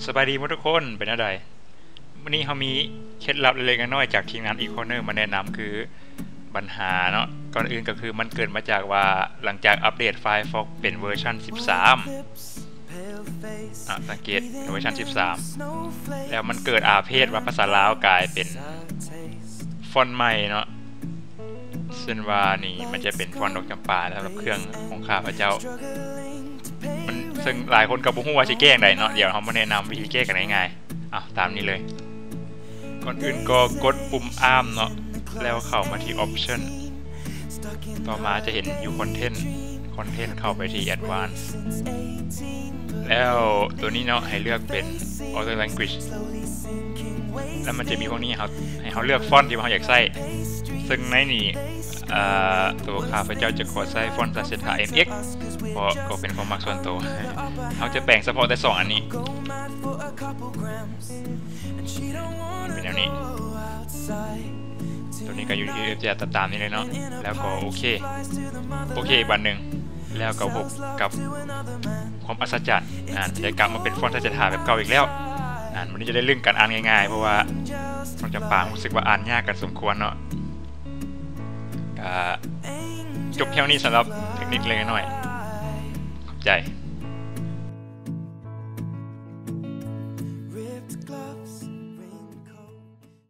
ສະບາຍດີໝົດທຸກຄົນ ເປັນແນວໃດ? ມື້ນີ້ເຮົາມີເຄັດລັບເລັກໆນ້ອຍໆຈາກທີມງານ Econer ມາແນະນຳ ຄືບັນຫາເນາະ ກ່ອນອື່ນກໍຄືມັນເກີດມາຈາກວ່າ ຫຼັງຈາກອັບເດດ Firefox ເປັນເວີຊັນສິບສາມ ອາ ສັງເກດເປັນເວີຊັນສິບສາມ ແລ້ວມັນເກີດອາເພດວ່າພາສາລາວກາຍເປັນຟອນໃໝ່ເນາະ ເຊັ່ນວ່ານີ້ມັນຈະເປັນຟອນດອກຈຳປາສຳລັບເຄື່ອງຂອງຂ້າພະເຈົ້າ ມັນ ເຊິ່ງຫຼາຍຄົນກໍບໍ່ຮູ້ວ່າຊິແກ້ຈັ່ງໃດເນາະ ດຽວເຮົາມາແນະນຳວິທີແກ້ກັນງ່າຍໆ ເອົາ ຕາມນີ້ເລີຍ ກ່ອນອື່ນກໍກົດປຸ່ມ Alt ເນາະ ແລ້ວເຂົ້າມາທີ່ Option ຕໍ່ມາຈະເຫັນຢູ່ Content Content ເຂົ້າໄປທີ່ Advanced ແລ້ວໂຕນີ້ເນາະ ໃຫ້ເລືອກເປັນ Other Language ແລ້ວມັນຈະມີພວກນີ້ໃຫ້ເຮົາ ໃຫ້ເຮົາເລືອກຟອນທີ່ວ່າເຮົາຢາກໃຊ້ ເຊິ່ງໃນນີ້ ເອີ ໂຕຂ້າພະເຈົ້າຈະຂໍໃຊ້ຟອນຊາເຊທາ ເອັມເອັກ ເພາະກໍເປັນຄວາມມັກສ່ວນໂຕ ເຮົາຈະແປງສະເພາະແຕ່ສອງອັນນີ້ ເປັນແນວນີ້ ໂຕນີ້ກໍຢູ່ທີ່ເອັຟເຈ ຕາມນີ້ເລີຍເນາະ ແລ້ວກໍໂອເຄ ໂອເຄບາດໜຶ່ງ ແລ້ວກໍພົບກັບຄວາມອັດສະຈັນ ອາ ຈະໄດ້ກັບມາເປັນຟອນຊາເຊທາແບບເກົ່າອີກແລ້ວ ອາ ມື້ນີ້ຈະໄດ້ລຶ້ງກັນອ່ານງ່າຍໆ ເພາະວ່າຟອນຈຳປາຮູ້ສຶກວ່າອ່ານຍາກກັນສົມຄວນເນາະ ກະຈົບພຽງນີ້ສຳລັບເທັກນິກເລັກໆນ້ອຍໆ ຂອບໃຈ.